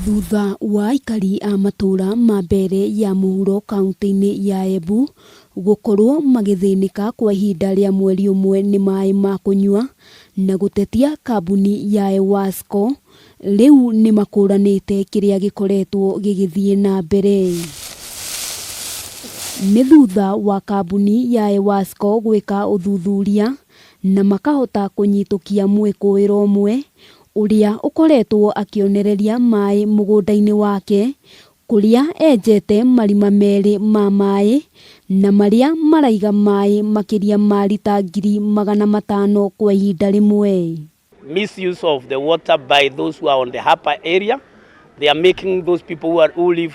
Thutha wa aikari a matũra ma Mbeere ya mũhuro kauntĩ-inĩ ya Embu gũkorwo magĩthĩnĩka kwa ihinda rĩa mweri ũmwe nĩ maĩ ma kũnyua na gũtetia kambuni ya EWASCO, rĩu nĩ makũranĩte kĩrĩa gĩkoretwo gĩgĩthiĩ na mbere. Nĩ thutha wa kambuni ya EWASCO gwĩka ũthuthuria na makahota kũnyitũkia mwĩkũĩro ũmwe ũrĩa ũkoretwo akĩonereria maĩ mũgũnda-inĩ wake kũrĩa enjete marima merĩ ma maĩ na marĩa maraiga maĩ makĩria ma rita 500,000 kwa ihinda rĩmwe. Misuse of the water by those who are on the upper area. They are making those people who live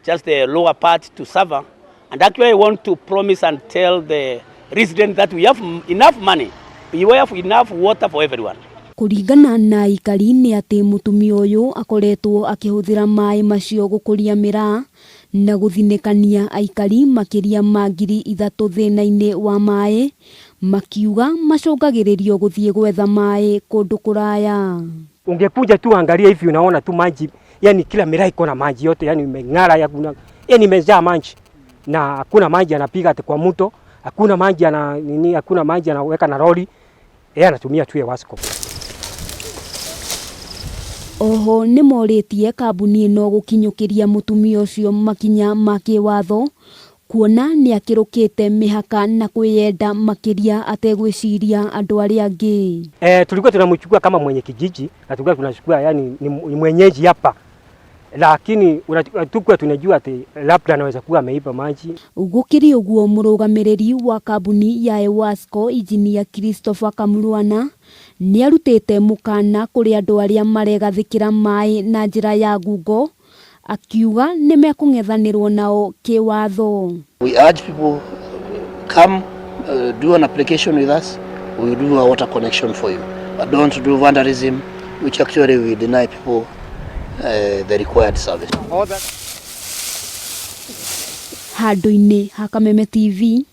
just the lower part to suffer. And actually I want to promise and tell the residents that we have enough money, we have enough water for everyone. Kũringana na aikari nĩ atĩ mũtumia ũyũ akoretwo akĩhũthĩra maĩ macio gũkũria mĩraa na gũthinĩkania aikari makĩria ma 3,000 thĩna-inĩ wa maĩ, makiuga macũngagĩrĩrio gũthiĩ gwetha maĩ kũndũ kũraya. Ungekuja tu angalia hivi, unaona tu maji, yani kila miraa iko na maji yote, yani imeng'ara ya kuna, yani imejaa maji na hakuna maji anapiga ati kwa mto, hakuna maji ana nini, hakuna maji anaweka na lori, yeye anatumia tu EWASCO. Oho nĩ morĩtie kambuni ĩno gũkinyũkĩria mũtumia ũcio makinya ma kĩwatho kuona nĩ akĩrũkĩte mĩhaka na kwĩyenda makĩria ategwĩciria andũ arĩa angĩ. Tulikuwa tunamchukua kama mwenye kijiji na tulikuwa tunachukua yani ni mwenyeji hapa, lakini tulikuwa tunajua ati labda anaweza kuwa ameiba maji. Gũkĩrĩ ũguo, mũrũgamĩrĩri wa kambuni ya EWASCO Injinia Christopher Kamurwana nĩ arutĩte mũkana kũrĩ andũ arĩa maregathĩkĩra maĩ na njĩra ya ngungo, akiuga nĩ mekũng'ethanĩrwo nao kĩwatho. We urge people, come do an application with us. We will do a water connection for you. But don't do vandalism, which actually will deny people the required service. Handũ-inĩ ha Kameme TV,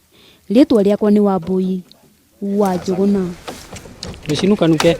rĩtwa rĩakwa nĩ Wambui wa Njũgũna. Gĩcinukanuke.